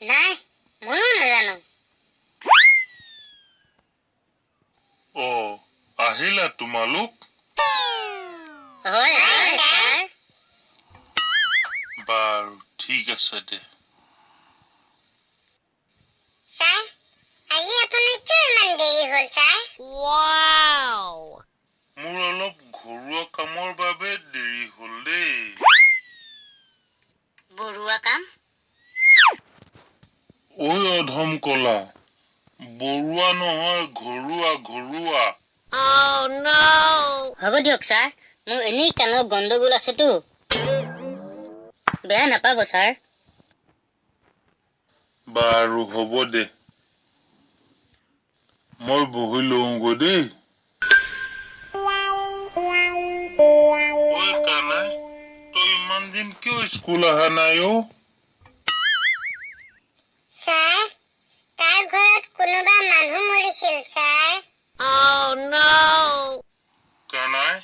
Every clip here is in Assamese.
নাই, ময়ো নাজানো। অ, আহিলা তোমালোক? হয় হয় ছাৰ। বাৰু, ঠিক আছে দে। ছাৰ, আজি আপোনাৰ কিয় ইমান দেৰি হ'ল ছাৰ? মোৰ অলপ ঘৰুৱা কামৰ বাবে দেৰি হ'ল দেই। বৰুৱা কাম? ঐ অধম কলা, বৰুৱা নহয়, ঘৰুৱা, ঘৰুৱা। হ'ব দিয়ক ছাৰ, মোৰ এনেই কাণৰ গণ্ডগোল আছেতো। বেয়া নাপাব ছাৰ। বাৰু, হ'ব দে, মই বহি লওঁগৈ দেই। ঐ কানাই, তই ইমান দিন কিয় স্কুল অহা নাই অ? ছাৰ, তাৰ ঘৰত কোনোবা মানুহ মৰিছিল ছাৰ। কানাই,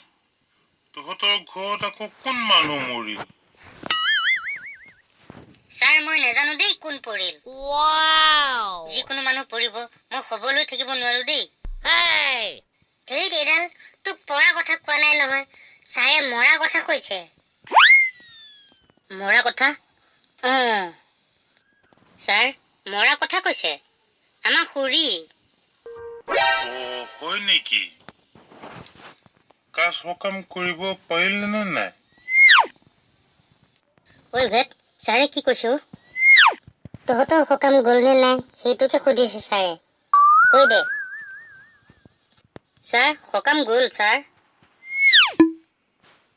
তহঁতৰ ঘৰত আকৌ কোন মানুহ মৰিল? ছাৰ, মই নাজানো দেই কোন পৰিল। যিকোনো মানুহ পৰিব, মই খবৰ লৈ থাকিব নোৱাৰো দেই। ধেই এইডাল, তোক পৰা কথা কোৱা নাই নহয়, ছাৰে মৰা কথা কৈছে। মৰা কথা? অঁ ছাৰ, মৰা কথা কৈছে, আমাৰ খুৰী। অ, হয় নেকি? কাজ সকাম কৰিব পাৰিলে নে নাই? ঐ ভেট, ছাৰে কি কৈছে অ? তহঁতৰ সকাম গ'লনে নাই সেইটোকে সুধিছে ছাৰে। কৈ দে। ছাৰ, সকাম গ'ল ছাৰ।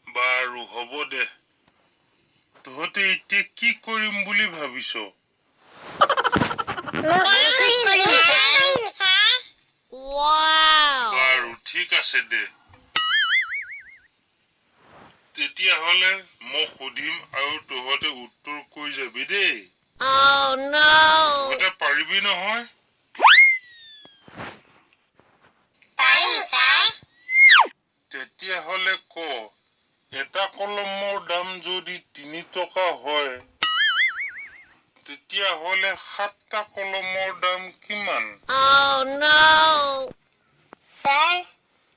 বাৰু, হ'ব দে। তহঁতে এতিয়া কি কৰিম বুলি ভাবিছ? ছাৰ। বাৰু, ঠিক আছে দে। তেতিয়াহ'লে মই সুধিম আৰু তহঁতে উত্তৰ কৈ যাবি দেই। তহঁতে পাৰিবি নহয়? পাৰিম ছাৰ। তেতিয়াহ'লে ক, এটা কলমৰ দাম যদি 3 টকা হয়, তেতিয়াহ'লে সাতটা কলমৰ দাম কিমান? ছাৰ,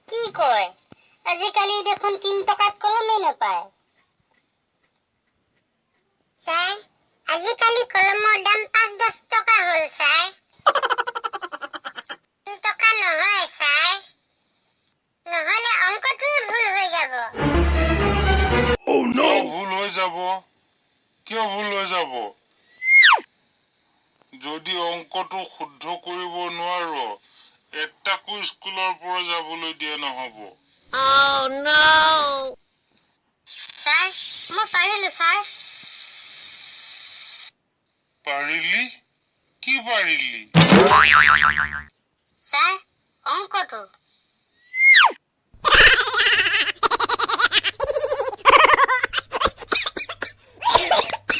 কি কয়? আজিকালি দেখোন 3 টকাত কলমেই নাপায়। ছাৰ, আজিকালি কলমৰ দাম 5-10 টকা হ'ল ছাৰ, 3 টকা নহয় ছাৰ। নহ'লে অংকটোৱে ভুল হৈ যাব। কিয় ভুল হৈ যাব? কিয় ভুল হৈ যাব? যদি অংকটো শুদ্ধ কৰিব নোৱাৰ, এটাকো স্কুলৰ পৰা যাবলৈ দিয়া নহ'ব। ছাৰ, মই পাৰিলো ছাৰ। পাৰিলি? কি পাৰিলি? ছাৰ, অংকটো।